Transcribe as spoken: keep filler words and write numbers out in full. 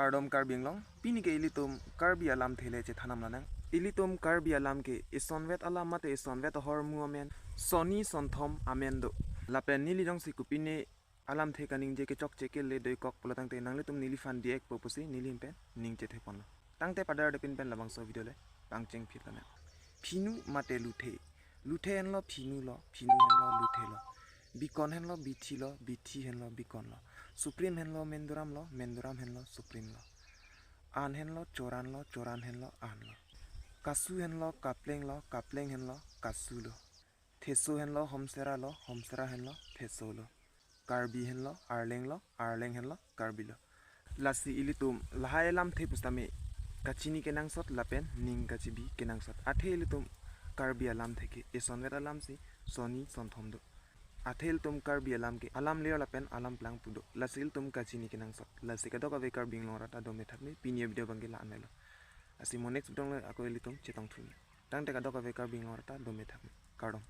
Kardom Karbi Anglong, pini ke ilitum Karbi alamthe le chethan nang lonang. Ilitum Karbi alam ke isonvet alam mate isonvet ahormu amen, sonni sonthom amen do. Lapen neli jongsi kopine alamthe kaningje kechokche kele doikok pulo tangte nanglitum neliphan diekpo pusi neli ahin pen ning chethe ponlo. Tangte padar depin pen labangso video le pangcheng phit lonang. Phinu mate luthe. Luthe henlo phinu lo, phinu henlo luthe lo. Bikon henlo bithi lo, bithi henlo bikon lo. Suprim henlo menduram lo, menduram henlo suprim lo. An henlo choran lo, choran henlo an lo. Kasu henlo kapleng lo, kapleng henlo kasu lo. Theso henlo homsera lo, homsera henlo theso lo. Karbi henlo arleng lo, arleng henlo Karbi lo. Lasi ilitum lahai alamthe pusitame kachini kenangsot lapen ning kachibi kenangsot. Athe ilitum Karbi alamthe ke isonvet alamsi sonni sonthom do. Athe ilitum Karbi alam ke alam lir lapen alam plang pu do. Lasi ilitum kachini kenangsot. Lasi kadokave Karbi Anglong arat ta dome thakme, pini avideo abang ke la-an lo. Lasi mo next video along ako ilitum chetong thume. Tangte kadokave Karbi Anglong arat ta dome thakme. Kardom.